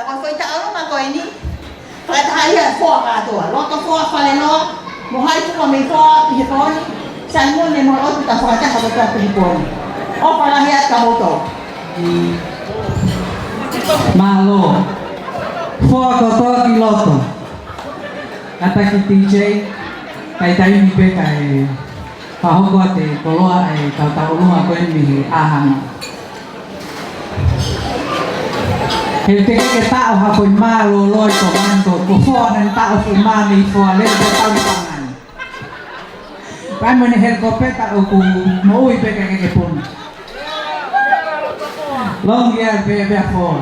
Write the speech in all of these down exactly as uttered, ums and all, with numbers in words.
Ko e foʻi tauʻolunga ko eni, fakataha ia e foa kātoa, loto foa, fale loa, mo hai tuka mei foa, ʻi he pō ni, Saimone mo e ʻOtua fakataha kātoa ʻi he pō ni. ʻOfa lahi atu kia moutolu. Mālō. Foa kotoa ki loto. Kātaki D J, kae taimi pē kae fakahoko atu e koloa ʻa e kau tauʻolunga ko eni mei he ʻahanga. He teʻeki ke taʻo ha foʻi mā lōloa ʻi Tonga ni, ko e foa naʻe taʻo foʻi mā mei foa lele ko tau pangai. Pea mo ʻene helikopeta ʻoku moʻui pē kae ʻikai ke puna. Longi ā pē pea foa.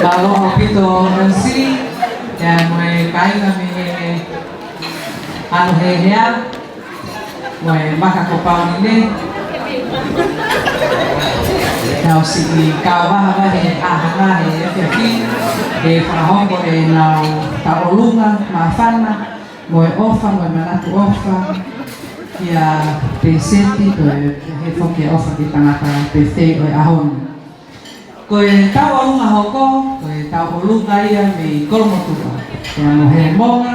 Mālō ʻaupito M C, pea mo e kāinga mei he Ano Hehea, mo e Maka ko Pauline. Naʻa ku siʻi kau vahevahe ʻa e hanga he efiafi, ʻe fakahoko ʻenau tauʻolunga māfana, mo e ʻofa, mo e manatu ʻofa, kia Peseti, ko e he foki e ʻofa ki he tangata pefei ʻo e ʻaho ni. Ko e tauʻolunga hoko, ko e tauʻolunga ia mei Kolomotuʻa. Pea mo Helemonga,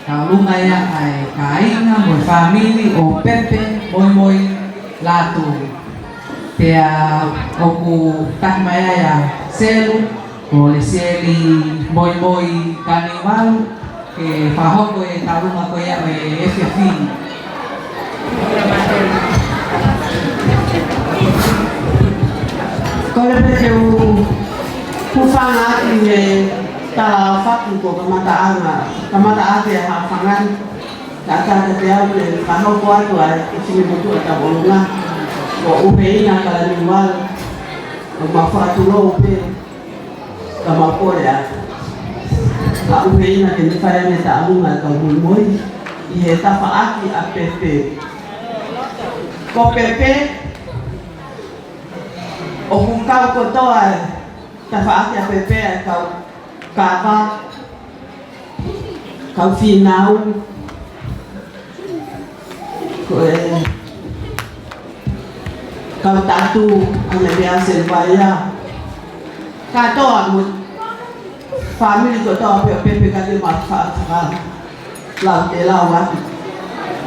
tauʻolunga ia ʻa e kāinga mo e fāmili ʻo Pepe Moimoi Lātū. Pea ʻoku taki mai ai ʻa Selu, ko Lesieli Moimoi Kaniumalu, ke fakahoko e tauʻolunga ko ia ʻo e efiafi ni. Kole pē ke u hūfanga atu he tala faku ko kamataʻanga, kamataʻanga ʻa e hafanga ni. Ka ʻatā kiate au ke fakahoko atu ʻa e kiʻi motuʻa tauʻolunga. Ko ʻUheinga Kalaniumalu, ʻoku mau fakatulou pē ka mau kole atu. Ka ʻUheinga ke ne fai ange e tauʻolunga ʻa e kau moimoi ʻi he tafaʻaki ʻa Pepe. Ko Pepe, ʻoku kau kotoa e tafaʻaki ʻa Pepe ʻa e kau kava, kau fīnau, ko e kau tatu, ʻa e meʻa se vai ia. Kātoa mo e fāmili kotoa pē ʻo Pepe ka te mau fa-, faka-, lau te lau atu.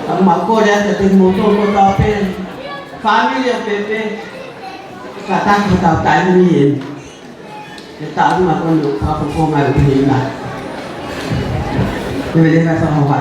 Ka mau kole atu kiate kimoutolu kotoa pē fāmili ʻo Pepe, ka taki hotau taimi eni. Ke tau ma kono ka ko ko ngai ʻUheinga. Ke vele ka sa hoa.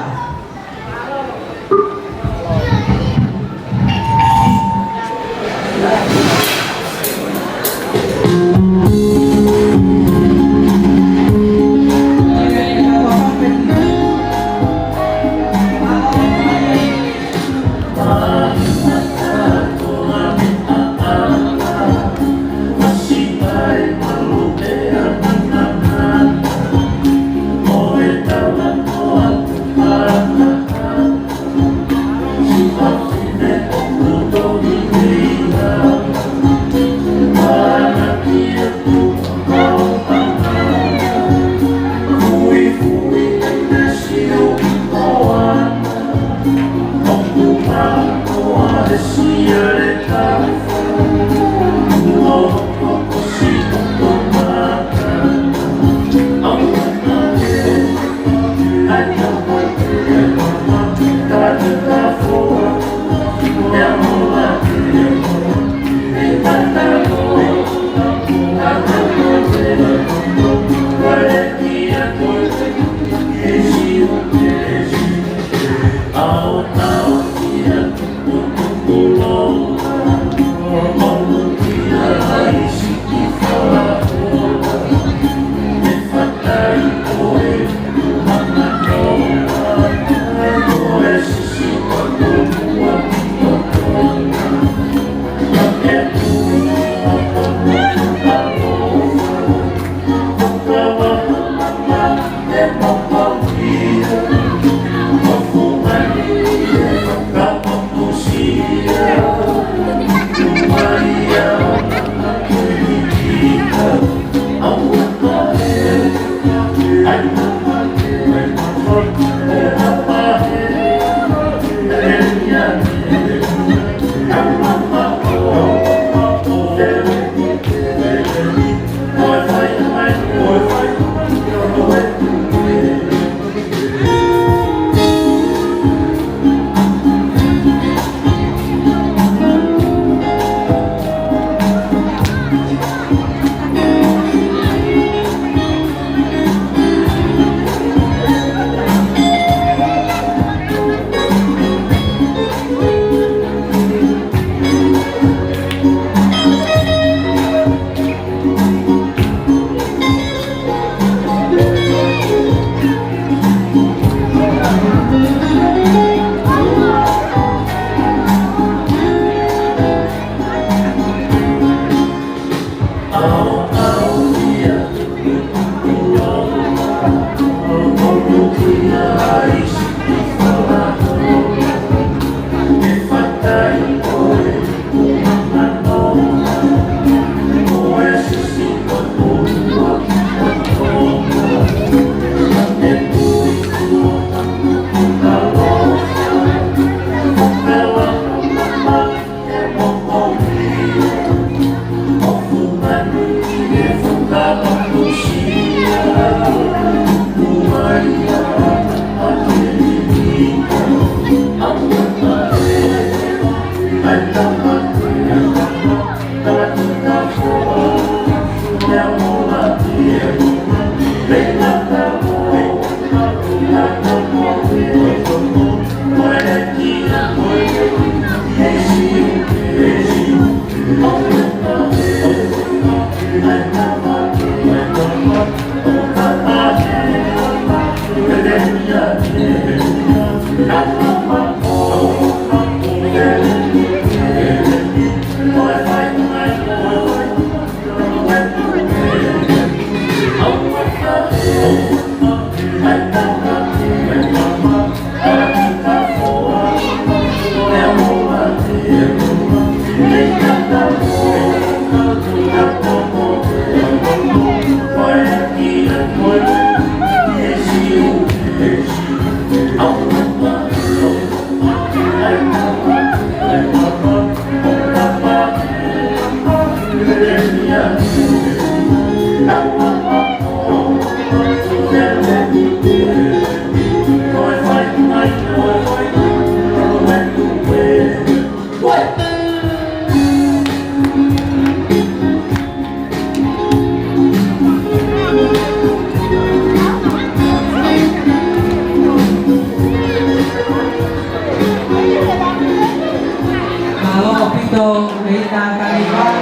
Mālō ʻaupito, Leita Kalipau.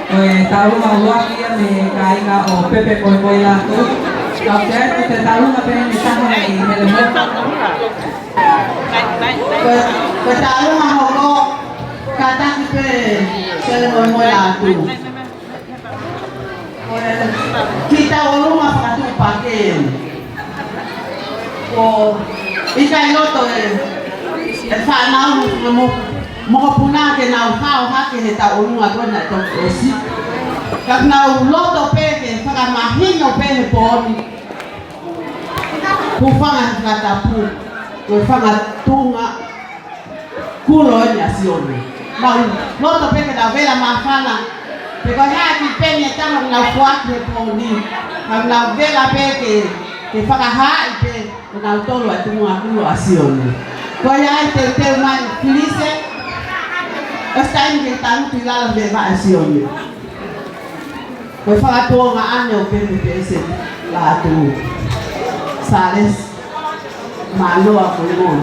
Ko e tauʻolunga ʻuluaki ia mei he kāinga ʻo Pepe Moemoelātū. Ka ʻoku ʻi ai pē ʻa e tauʻolunga pē ʻe taha mei Helemoka. Ko e, ko e tauʻolunga hoko, kātaki pē Sele Moemoelātū. Ko e kiʻi tauʻolunga fakatuʻupakē. ʻOku ʻikai loto e, e fānau mo, mokopuna ke nau hao hake he tauʻolunga ko ē naʻe toki ʻosi. Ka nau loto pē ke fakamahino pē he pō ni. Hūfanga he fakatapu, ko e fanga tuʻunga kulo eni ʻa Sione. Nau loto pē ke nau vela māfana. Pe ko e hā e kiʻi peni ʻe taha ʻoku nau foaki he pō ni. Nau, nau vela pē ke, ke fakahaaʻi pē ʻe nautolu ʻa e tuʻunga kulo ʻa Sione. Ko ia ai teuteu mai Filise, ʻosi taimi ke tangutu ʻi lalo he vaʻe ʻa Sione. Ko e fakatuʻunga ʻeni ʻo Pepe Pese Lātū. Sālesi Mānoa Moimoi.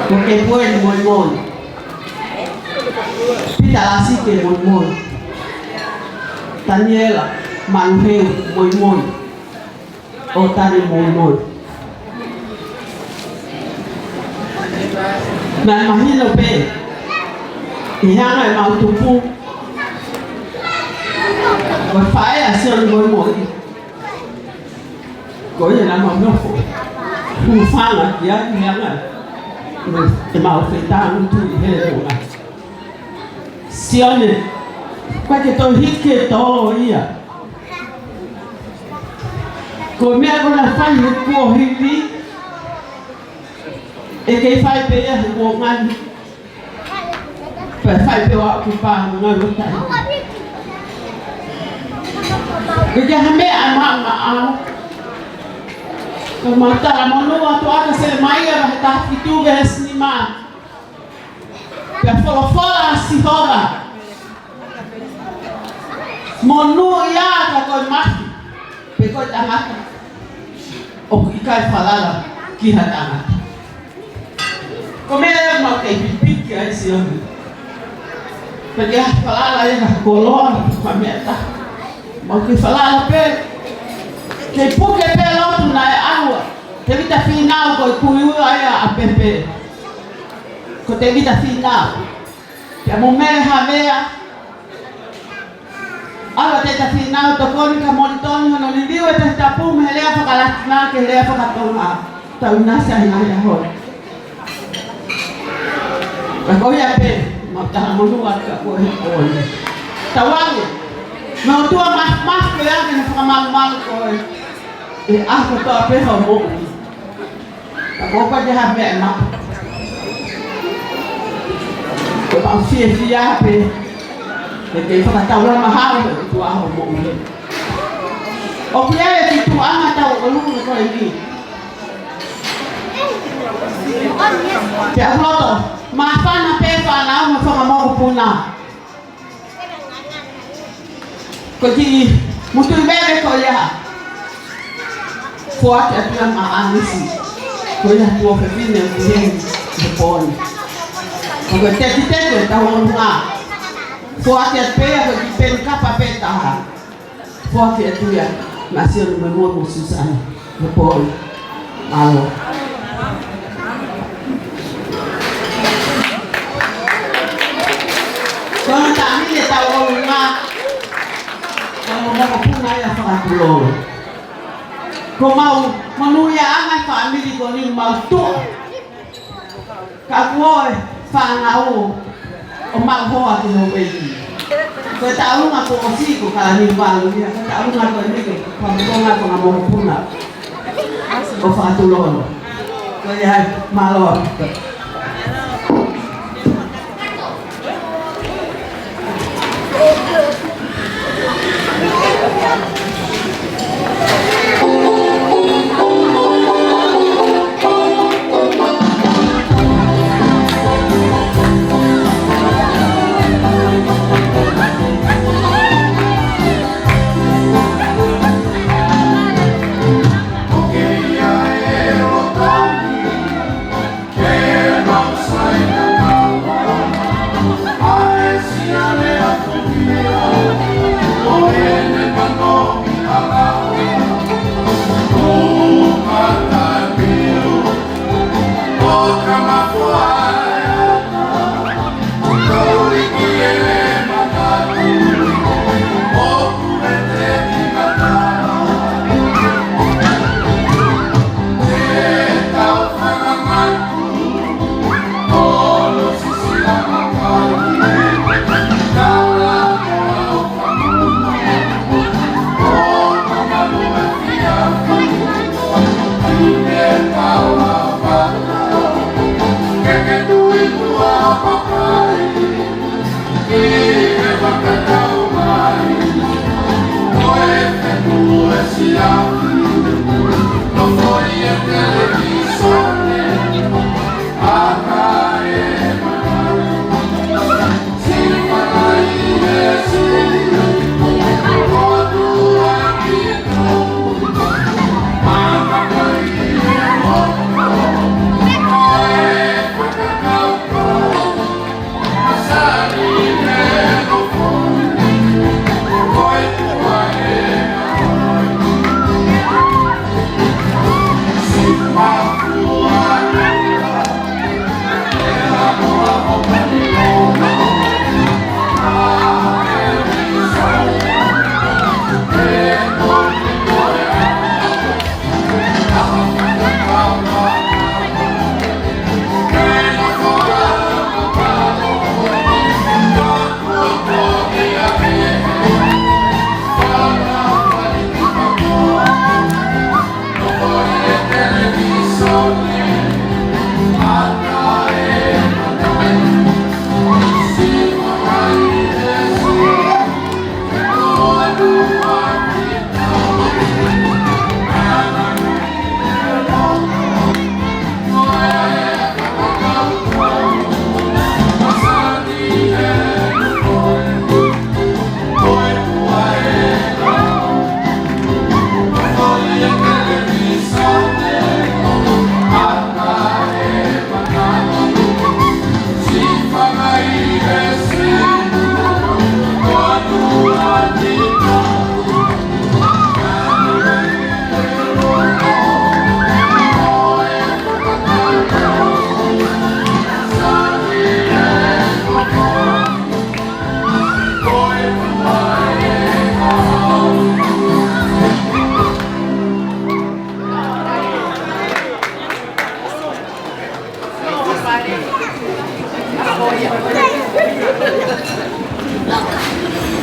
Ko Kepueli Moimoi. Pita Lasike Moimoi. Taniela Manuheu Moimoi. ʻO Tane Moimoi. Naʻe mahino pē, ʻi he anga ʻemau tupu, ko e faʻē ʻa Sione Moimoi. Ko ia naʻa mau nofo hūfanga ki ai ʻi he anga ʻemau fetaulaki ʻi he ʻaho ni. Sione, ʻoku ʻikai ke toe hiki e tō ia. Ko e meʻa ko ē naʻe fai he kuohili, ʻe kei fai pē ia he kuongani. Pea fai pē ʻo aʻu ki he pā ngalo tai. ʻIkai ha meʻa ʻe maʻamaʻa. Ko ʻemau talamonū atu ʻa Selemaia vahe taha fitu veesi nima. Pea folofola ʻa Sihova, monūʻia ka ko e mate, pe ko e tangata, ʻoku ʻikai falala ki ha tangata. Ko e meʻa ia ʻoku mau kei pipiki ai Sione. Pea ke falala ia ka koloa, ka meʻa taha. Mau kei falala pē. Kei puke pē lotu naʻe ʻalu ʻa Tēvita Fīnau ko e kui ua ia ʻa Pepe. Ko Tēvita Fīnau. Pea mo Mele Havea. ʻAlu ʻa Tēvita Fīnau tokoni ka molitoni hono liliu e Tohi Tapu mei he lea faka-Latina ki he lea faka-Tonga. Tau ʻinasi ai ʻi he ʻaho ni. Ka ko ia pē, mau talamonū atu ka ko e hoko ni. Tauange, mo e ʻOtua Māfimafi ko ia ke ne fakamalumalu koe ʻi he ʻaho kotoa pē hoʻo moʻui. Ka ko e pati ha meʻa ʻe maʻu. Ko ʻemau fiefia pē, ke ke fakataulama hao he ʻOtua hoʻo moʻui. ʻOku ʻi ai e kiʻi tuʻunga tauʻolunga ko eni. Pea ʻoku loto māfana pē fānau mo e fanga mokopuna. Ko e kiʻi mutuʻi veve ko ia. Foaki atu ia maʻa Anisi. Ko ia tuofefine ʻoku ʻi heni he pō ni. Ko e tekiteki ʻo e tauʻolunga. Foaki atu pē ia ko e kiʻi peni kapa pē taha. Foaki atu ia maʻa Sione Moemoe mo Susana. Mo Poi. Mālō. Ko e taʻahine tauʻolunga. Ko e mokopuna ia fakatulolo. Ko ʻemau monūʻiaʻanga e fāmili ko eni mau tuʻa. Ka kuo ʻi ai e fānau ʻo maʻu hoa ki Houʻeiki. Ko e tauʻolunga kuo ʻosi ko Kalaniuvalu ia, ko e tauʻolunga ko eni ko e fakamoʻoni ko e mokopuna ʻo fakatulolo. Ko ia ai, mālō.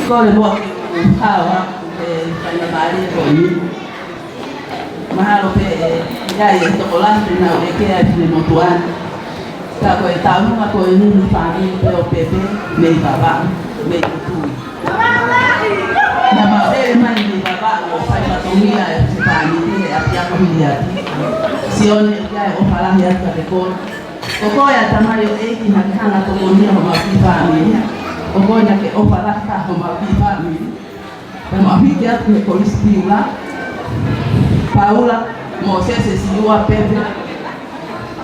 Kole muʻa ke u hao atu he faingamālie ko eni. Mahalo pē ʻe ʻi ai e tokolahi te nau ʻeke ai e finemotuʻa ni. Ka ko e taumuʻa ko eni ʻa e fāmili pē ʻo Pepe mei Vavaʻu, mei Tutuila. Naʻa mau ʻi ai mai mei Vavaʻu ʻo fai fatongia e fāmili he ʻapiako Hiliati. Sione, ʻoku ʻi ai e ʻofa lahi atu kiate koe. Ko koe ʻa e tamaioʻeiki naʻa ke hanga ʻo tokonia homau kiʻi fāmili. Ko koe naʻa ke ʻofa lahi ai homau kiʻi fāmili. Pea mau hiki atu he Kolisi Piula. Paula, Mōsese, Siua, Pepe.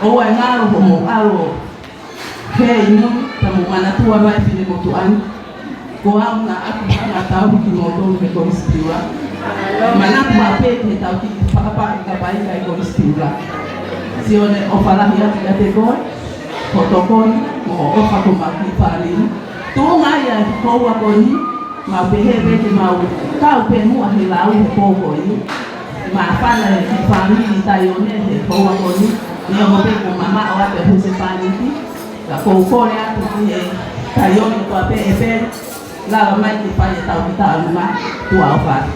ʻOua ʻe ngalo hoʻomou ʻalu ʻo hē ʻi mui, pea mou manatua mai e finemotuʻa ni. Ko au naʻa ku hanga ʻo tauhi kimoutolu he Kolisi Piula. Manatu maʻu pē ki heʻetau kiʻi fakapakaʻikaika ʻi he Kolisi Piula. Sione, ʻofa lahi atu kiate koe, hoʻo tokoni, mo hoʻo ʻofa ki homau kiʻi fāmili. Tuʻunga ia e houa ko eni, mau pehē pē ke mau kau pē muʻa he lau he pō ko eni. Māfana e kiʻi fāmili Taione he houa ko eni, neongo pē kuo mamaʻo atu e husepāniti. Ka ʻoku ou kole atu ki he Taione kotoa pē ʻe pē, lava mai ke fai ʻetau kiʻi taʻaluma. Tuʻa ʻofa atu.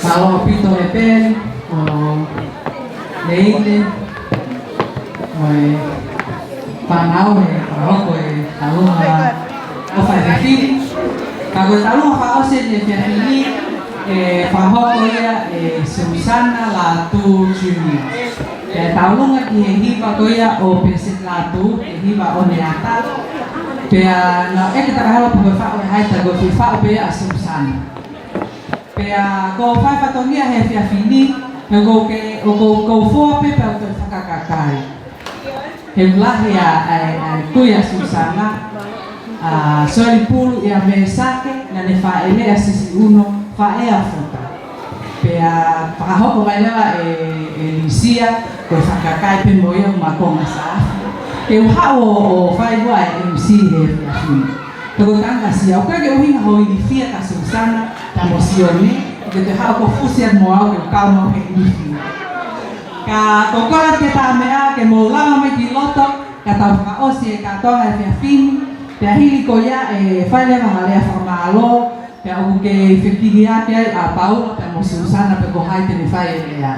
Mālō ʻaupito e peni, ʻo Leine, ʻo e Fānau, ʻe fakahoko e taulunga ʻofa he efiafi ni. Ka ko e taulunga fakaʻosi ʻo e efiafi ni, ʻe fakahoko ia ʻe Susana Lātū Junior. Pea taulunga ki he hiva ko ia ʻo Pēseti Lātū, ʻi he hiva ʻo Neata. Pea naʻe ʻeke ʻe he tangata pe ko e faʻu ʻe hai, tā ko e faʻu pē ia ʻa Susana. Pea ʻoku ou fai fatongia he efiafi ni, he ʻoku ou ke, ʻoku ou, ʻoku ou fua pē pea u toe fakakakai. He ʻoku lahi ʻa, ʻa, ʻa e kui ʻa Susana, ʻa Soeli Pulu, ʻia Mēsake, naʻa ne faʻeleʻi ʻa Sisi ʻUno, faʻē ʻa Futa. Pea fakahoko mai leva ʻe, ʻe Lisia, ko e fakakakai pē mo ia ʻo makonga sāfi. Ke u haʻu ʻo, ʻo fai ʻa e M C he efiafi ni. Toko tanga sia, ʻoku ʻikai ke ʻuhinga hoʻo ilifia kia Susana, tā mo Sione, ke te haʻu ʻo fusi atu mo au ke u kau mo au he ilifi. Ka ko e kole atu ke tā meʻa, ke mou lava mai ki loto, ka tau fakaʻosi e kātoanga efiafi ni, pea hili ko ia ʻe fai leva ha lea fakamālō, pea ʻoku kei fekihiaki ai ʻa Paula, pea mo Susana pe ko hai te ne fai e lea.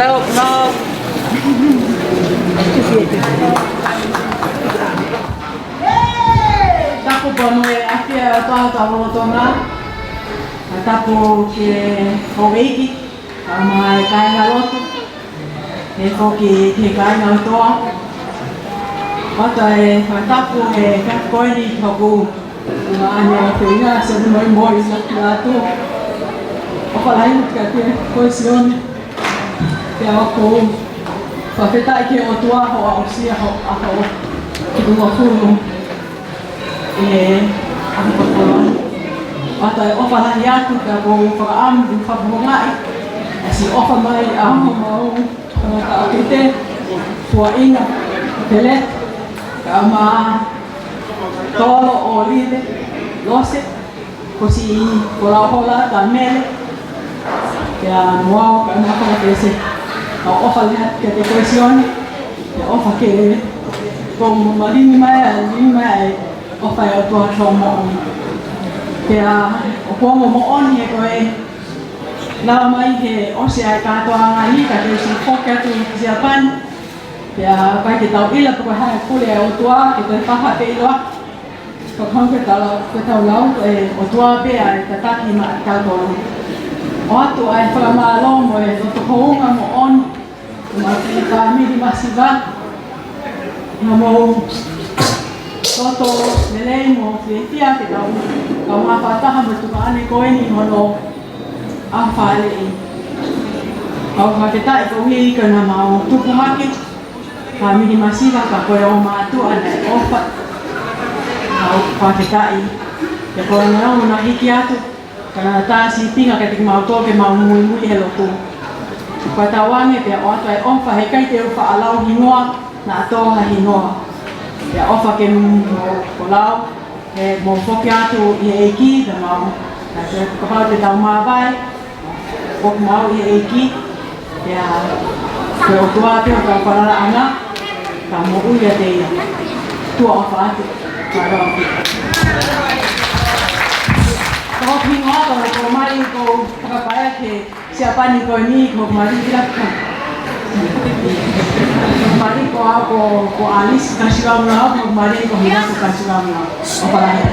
Tapu ki he ʻOtua ʻi he lotolotonga. Tapu ki he houʻeiki, kae ʻumaʻā e kāingalotu, pehē foki ki he kāinga ʻOtua. Pata e fakatapu he kakai ko eni ki hoku ʻuhinga ʻo e feinga, se moimoi na ki atu. ʻOfa lahi atu kiate koe Sione. Pea ʻoku ou fakafetaʻi ki he ʻOtua hoʻo aʻusia hoʻo ʻaho ki tuʻa fulu ʻi he ʻaho kotoa. Pata e ʻofa lahi atu, pea ʻoku ou fakaʻamu ke fakafofongaʻi ʻa e siʻi ʻofa mai ʻa homau tangata ʻaupito, Fuaʻina Pele, kae ʻumaʻā Tolo ʻo Live, Lose, ko siʻi Folau Hola, Tamele, pea mo au, kae ʻumaʻā Fakapese. Ka ʻofa lahi atu kiate koe Sione, pea ʻofa ke ʻoua malini mai, ʻa e lini mai ʻa e ʻofa ʻa e ʻOtua ki hoʻo moʻui. Pea ʻoku ongo moʻoni ʻe koe, lava mai he ʻosi ʻa e kātoanga ni, ka te u siʻi foki atu ki Siapani. Pea ʻikai ke tau ʻilo pe ko e hā e pule ʻa e ʻOtua, ke toe fakafe ʻiloa. Ka ko e hangē ko e tala, ko e tau lau, ʻe ʻOtua pē ʻa e tataki maʻa kitautolu. ʻOatu ʻa e fakamālō mo e loto houngaʻia moʻoni, mo e fāmili masiva, mo e loto lelei mo fiefia ke tau, tau ngāue fakataha mo e tuongaʻane ko eni hono ʻaho fāʻeleʻi. Kau fakafetaʻi koeʻuhi ko ʻenau tupu hake, fāmili masiva, ka ko e ʻomai atu ʻa e ʻofa. Kau fakafetaʻi. Pea ko e ʻuhinga naʻa nau hiki atu, ka naʻa nau tā sīpinga kiate kimautolu ke mau muimui he lotu. Ko e tauange, pea ʻoatu ʻa e ʻofa, heʻikai te u faʻa lau hingoa, naʻa tō ha hingoa. Pea ʻofa ke mou, ko lau, he mou foki atu ʻi he ʻEiki, ka mau, ka te, kapau te tau māvae, foki mau ʻi he ʻEiki, pea ko e ʻOtua pē ʻo tau falalaʻanga, ka moʻui ʻiate ia. Tuʻa ʻofa atu, ka rau ki. Ko hoku hingoa, ko Mali, ko Fakapaea ki Siapani ko eni, ko Mali Vilaka. Mali ko au ko, ko Alice Kasilaunga, ko Mali ko Vilaka Kasilaunga. ʻOfa lahi.